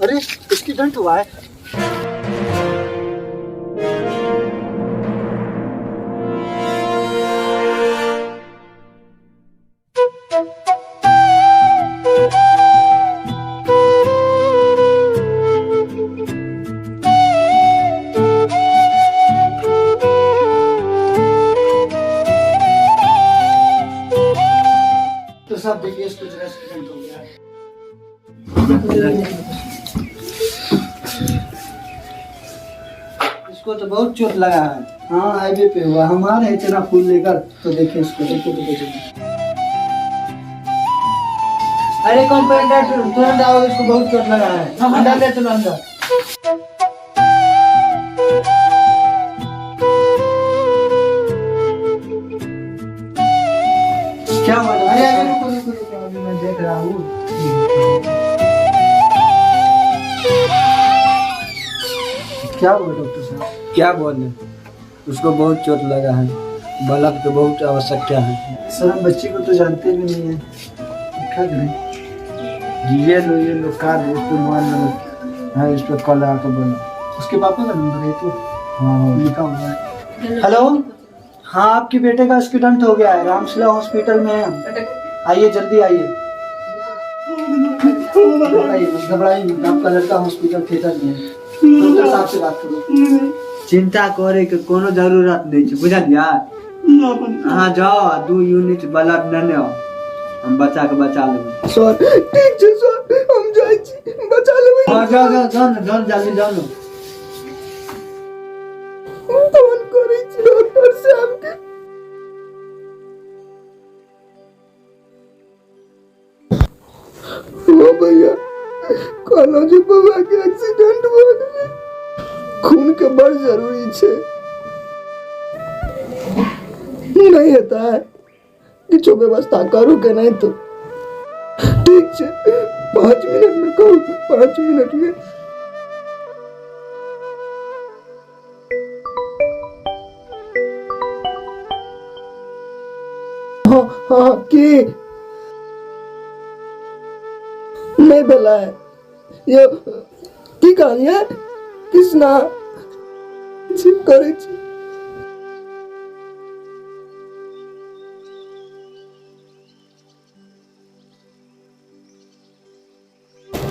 अरे एक्सीडेंट हुआ है। तो साहब देखिए, इसको जो एक्सीडेंट हो गया है। इसको तो बहुत चोट लगा है। हाँ, हाईवे पे हुआ। हम आ रहे थे ना फूल लेकर, तो देखिए इसको, देखिए तो देखिए। अरे कंपाउंडर, तुरंत आओ, इसको बहुत चोट लगा है। अंदर ले चलो अंदर। क्या हुआ? अरे अरे, रुको रुको रुको, अभी मैं देख रहा हूँ। क्या हुआ डॉक्टर साहब? क्या बोले, उसको बहुत चोट लगा है, ब्लड की बहुत आवश्यकता है। सर, हम बच्चे को तो जानते भी नहीं है, क्या करें? ये लो कार्ड, इस पे मोबाइल नंबर है, इस पे कॉल लगा के बोलो। उसके पापा का नंबर है तो हाँ। लिखा हुआ है। हेलो, हाँ, आपके बेटे का एक्सीडेंट हो गया है, रामशिला हॉस्पिटल में है हम। आइए, जल्दी आइए। घबराइए मत, घबराइए मत, आपका लड़का हॉस्पिटल थिएटर में है। डॉक्टर साहब से बात करो। चिंता करे के कोनो जरूरत नहीं छै, बुझलियै? अहाँ जाओ आ 2 यूनिट ब्लड नेने आउ, हम बच्चा के बचा लेबै। सर, ठीक छै सर, हम जाइ छी, बचा लेबै। हाँ, जाओ जाओ जाओ ने, जाओ ने, जल्दी जाओ ने। फोन करै छी डॉक्टर साहब के। ओ भैया, कहलहुँ जे बौआ के एक्सीडेंट भऽ गेलै, खून के बड़ जरूरी छै। नहि हेतै किछो व्यवस्था करू के नहि तो? ठीक छै, 5 मिनट में कहू, 5 मिनट में। हाँ हाँ, की नहि भेलै यौ? की कहलियै? कृष्णा छी करै छी।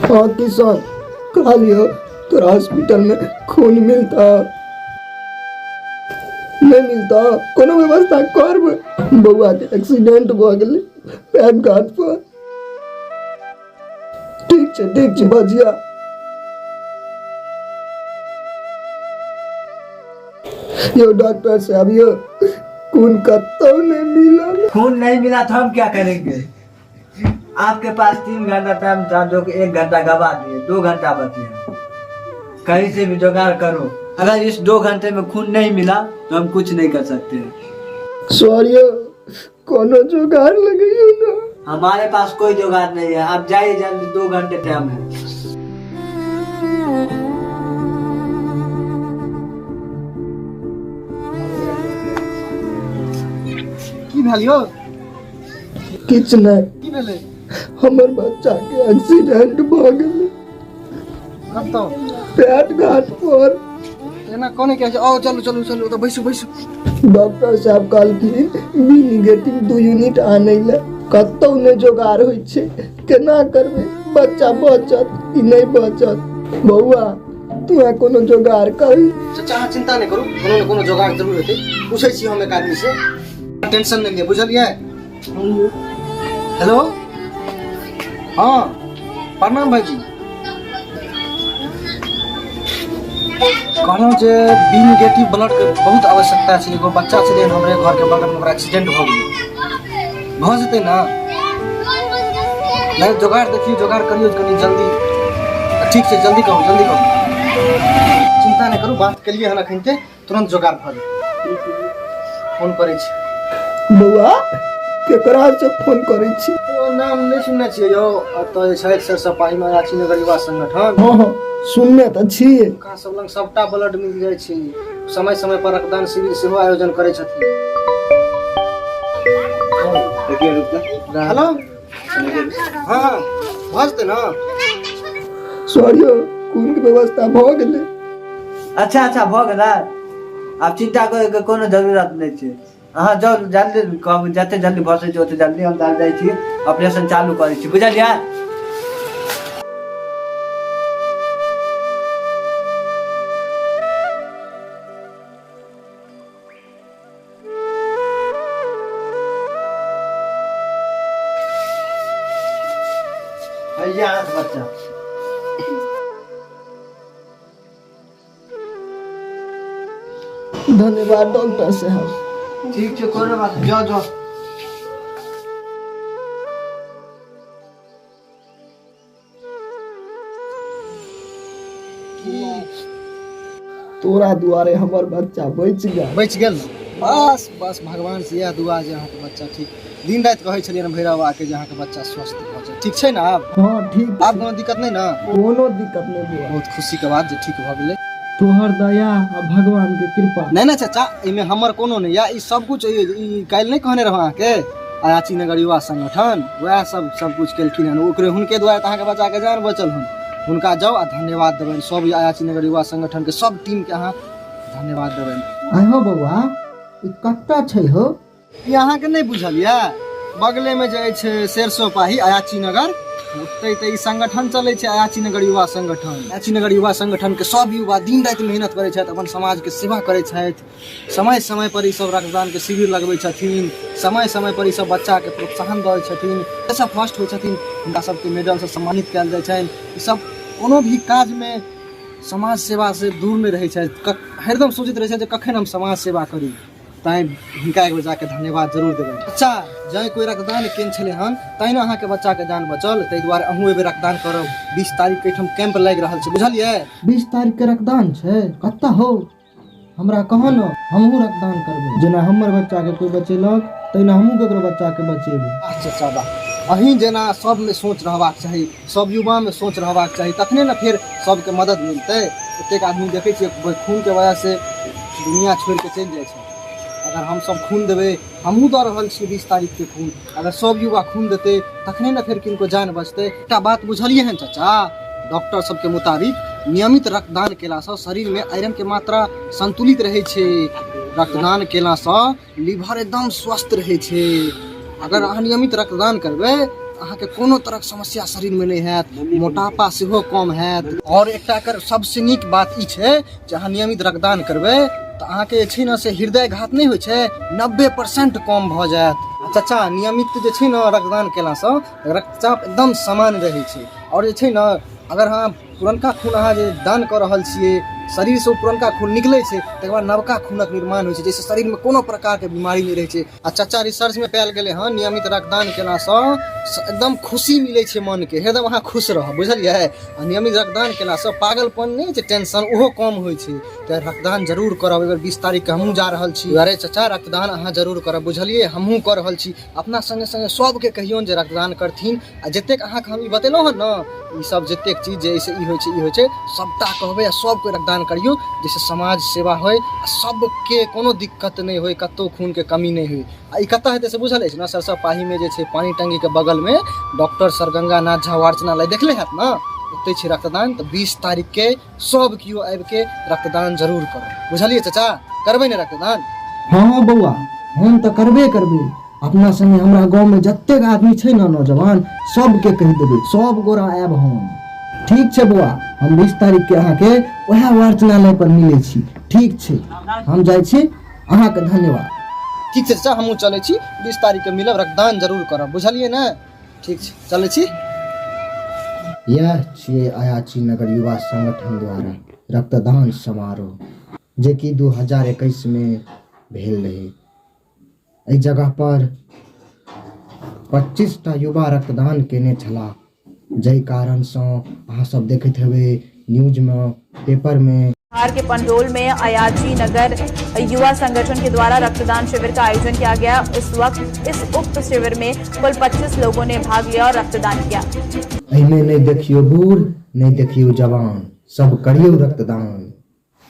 हाँ किसान, कहलियो तोरा हॉस्पिटल में खून मिलता नहीं मिलता? कोनो व्यवस्था कर। बौआ के एक्सीडेंट भऽ गेलै पैन घाट पर। ठीक छै, ठीक छै, बजिया। यो डॉक्टर साहब, यो खून कतौ नहीं मिलल। खून नहीं मिला तो हम क्या करेंगे? आपके पास 3 घंटा टाइम था, जो कि 1 घंटा गवा दिए, 2 घंटा बचे हैं। कहीं से भी जुगाड़ करो। अगर इस 2 घंटे में खून नहीं मिला तो हम कुछ नहीं कर सकते हैं। सॉरी, कोनो जुगाड़ लगैयो ना। हमारे पास कोई जुगाड़ नहीं है, आप जाइए जल्दी, 2 घंटे टाइम है। की भेल यौ? किछु नहि। की भेलै? हमर बच्चा के एक्सीडेंट भऽ गेलै। कतऽ? पेट घाट पर। एना कोने के छै? आओ, चलू चलू चलू, तऽ बैसू बैसू। डॉक्टर साहब कहलखिन बी निगेटिव 2 यूनिट आनै लए, कतौ नहि जोगाड़ होइ छै। केना करबै? बच्चा बचत कि नहि बचत? बौआ, तू कोनो जोगाड़ कर। चाचा, अहाँ चिंता नहि करू, कोनो ने कोनो जोगाड़ जरूर हेतै। पूछै छी हम एक आदमी से, टेंशन नहि लिअ, बुझलियै? हेलो, हाँ, प्रणाम भाईजी। कहलहुँ जे बी निगेटिव ब्लडके बहुत आवश्यकता छै। एगो बच्चा छलै हमरे घरके बगलमे, ओकरा एक्सीडेंट भऽ गेलै। भऽ जेतै ने? नहि जोगाड़ देखियौ, जोगाड़ करियौ कनि जल्दी। ठीक छै, जल्दी कहू, जल्दी कहू। चिंता नहि करू, बात केलियै हन अखन तुरंत जोगाड़ भऽ जेतै। फोन करै छी। बौआ, केकरा से फोन करै छी? ओ नाम नहि सुनने छियै यौ? एतऽ जे छथि सरसों पाही राँची नगर युवा संगठन। हँ हँ, सुनने तऽ छियै। हुनका सब लग सबटा ब्लड मिल जाइ छै। समय समय पर रक्तदान शिविर सेहो आयोजन करै छथिन। हेलो, हँ, भऽ जेतै ने? सर यौ खूनके व्यवस्था भऽ गेलै। अच्छा अच्छा भऽ गेलै, आब चिन्ता करैके कोनो जरूरत नहि छै। अहाँ जाउ जल्दी, कहब जते जल्दी भऽ सकै छै ओते जल्दी हम जाइ छी, ऑपरेशन चालू करै छी, बुझलियै? भैया अहाँके बच्चा। धन्यवाद डॉक्टर साहब। ठीक छै, कोनो बात नहि, जाउ जाउ। तोरा दुआरे हमर बच्चा बचि गेल। बचि गेल ने? बस बस, भगवान से इएह दुआ जे अहाँके बच्चा ठीक। दिन राति कहै छलियै भैरव बाबाके जे अहाँके बच्चा स्वस्थ भऽ जाय। ठीक छै ने आब? हँ ठीक। आब कोनो दिक्कत नहि ने? कोनो दिक्कत नहि बौआ। बहुत खुशीके बात जे ठीक भऽ गेलै। तोहर दया आ भगवान के कृपा। नहि नहि चाचा, एहिमे हमर कोनो नहि यऽ, ई सब कुछ ई काल्हि नहि कहने रहौ अहाँके अयाची नगर युवा संगठन, वएह सब सब कुछ केलखिन हन। ओकरे हुनके द्वारा तऽ अहाँके बच्चाके जान बचल हन। हुनका जाउ आ धन्यवाद देबनि, सब अयाची नगर युवा संगठन के सब टीम के अहाँ धन्यवाद देबनि। आइ हो बौआ, ई कतऽ छै हो? ई अहाँके नहि बुझल यऽ? बगलेमे जे अछि सेरसो पाही अयाची नगर, ओतहि तऽ ई संगठन चलै छै, अयाची नगर युवा संगठन। अयाची नगर युवा संगठनके सब युवा दिन राति मेहनत करै छथि, अपन समाजके सेवा करै छथि। समय समय पर ई सब रक्तदानके शिविर लगबै छथिन, समय समय पर ई सब बच्चाके प्रोत्साहन दै छथिन। जे सब फर्स्ट होइ छथिन हुनका सबके मेडलसँ सम्मानित कयल जाइ छनि। ई सब कोनो भी काजमे समाज सेवासँ दूर नहि रहै छथि, हरदम सोचैत रहै छथि जे कखन हम समाज सेवा करी। तैँ हिनका एक बेर जाके धन्यवाद जरूर देबनि। बच्चा जँ कोइ रक्तदान केने छलै हन तैँ ने अहाँके बच्चाके जान बचल, ताहि दुआरे अहूँ एहि बेर रक्तदान करब। 20 तारीखके एहिठाम कैंप लागि रहल छै, बुझलियै? 20 तारीखके रक्तदान छै? कतऽ हौ? हमरा कहऽ ने, हमहूँ रक्तदान करबै। जेना हमर बच्चाके कोइ बचेलक तहिना हमहूँ ककरो बच्चाके बचेबै। वाह चचा वाह, अहीं जेना सबमे सोच रहबाक चाही, सब युवामे सोच रहबाक चाही, तखने ने फेर सबके मदद मिलतै। एतेक आदमी देखै छियै खूनके वजहसँ दुनिया छोड़िके चलि जाइ छै। अगर हमसब खून देबै, हमहूँ दऽ रहल छी 20 तारीखके खून, अगर सब युवा खून देतै तखने ने फेर किनको जान बचतै। एकटा बात बुझलियै हन चचा? डॉक्टर सबके मुताबिक नियमित रक्तदान केलासँ शरीरमे आयरनके मात्रा संतुलित रहै छै, रक्तदान केलासँ लीवर एकदम स्वस्थ रहै छै। अगर अहाँ नियमित रक्तदान करबै अहाँके कोनो तरहक समस्या शरीरमे नहि हैत, मोटापा सेहो कम हैत। आओर एकटा एकर सबसँ नीक बात ई छै जे अहाँ नियमित रक्तदान करबै तऽ अहाँके जे छै ने से हृदय घात नहि होइ छै, 90% कम भऽ जायत। चचा नियमित जे छै ने रक्तदान केलासँ रक्तचाप एकदम सामान्य रहै छै। आओर जे छै ने अगर अहाँ पुरनका खून अहाँ जे दान कऽ रहल छियै, शरीरसँ ओ पुरनका खून निकलै छै, तकर बाद नवका खूनक निर्माण होइ छै, जाहिसँ शरीरमे कोनो प्रकारके बीमारी नहि रहै छै। आ चचा रिसर्चमे पायल गेलै हँ नियमित रक्तदान केलासँ एकदम खुशी मिलै छै मनके, हरदम अहाँ खुश रहब, बुझलियै? आ नियमित रक्तदान केलासँ पागलपन नहि होइ छै, टेंशन ओहो कम होइ छै। तऽ रक्तदान जरूर करब। एहि बेर 20 तारीखके हमहूँ जा रहल छी। अरे चचा रक्तदान अहाँ जरूर करब, बुझलियै? हमहूँ कऽ रहल छी, अपना सङ्गे सङ्गे सबके कहियौन जे रक्तदान करथिन। आ जतेक अहाँके हम ई बतेलहुँ हँ ने, ई सब जतेक चीज जे एहिसँ ई होइ छै ई होइ छै, सबटा कहबै आ सबके रक्तदान करियौ, जाहिसँ समाज सेवा होइ आ सबके कोनो दिक्कत नहि होइ, कतहु खूनके कमी नहि होइ। आ ई कतऽ हेतै से बुझल अछि ने? सरसो पाहीमे जे छै पानी टंकीके बगलमे डॉक्टर सर गंगानाथ झा वार्चनालय देखले हैत ने, ओतहि छै रक्तदान। तऽ 20 तारीखके सब केओ आबिके रक्तदान जरूर करब, बुझलियै चचा? करबै ने रक्तदान? हँ बौआ, हम तऽ करबे करबै। अपना संगे हमरा गाँवमे जतेक आदमी छै ने नौजवान, सबके कहि देबै, सब गोरा आयब हम। ठीक छै बौआ, हम 20 तारीखके अहाँके वएह वार्चनालय पर मिलै छी। ठीक छै, हम जाइ छी, अहाँके धन्यवाद। ठीक छै चचा, हमहूँ चलै छी, 20 तारीखके मिलब, रक्तदान जरूर करब, बुझलियै ने? ठीक छै, चलै छी। यह छियै अयाची नगर युवा संगठन द्वारा रक्तदान समारोह, जेकि 2021 मे भेल रहै। एहि जगह पर 25 टा युवा रक्तदान केने छलाह, जाहि कारणसँ अहाँ सब देखैत हेबै न्यूजमे, पेपरमे। बिहार के पंडोल में अयाची नगर युवा संगठन के द्वारा रक्तदान शिविर का आयोजन किया गया। इस वक्त इस उक्त शिविर में कुल 25 लोगों ने भाग लिया और रक्तदान किया। एहिमे नहि देखियौ बूढ़, नहि देखियौ जवान, सब करियौ रक्तदान।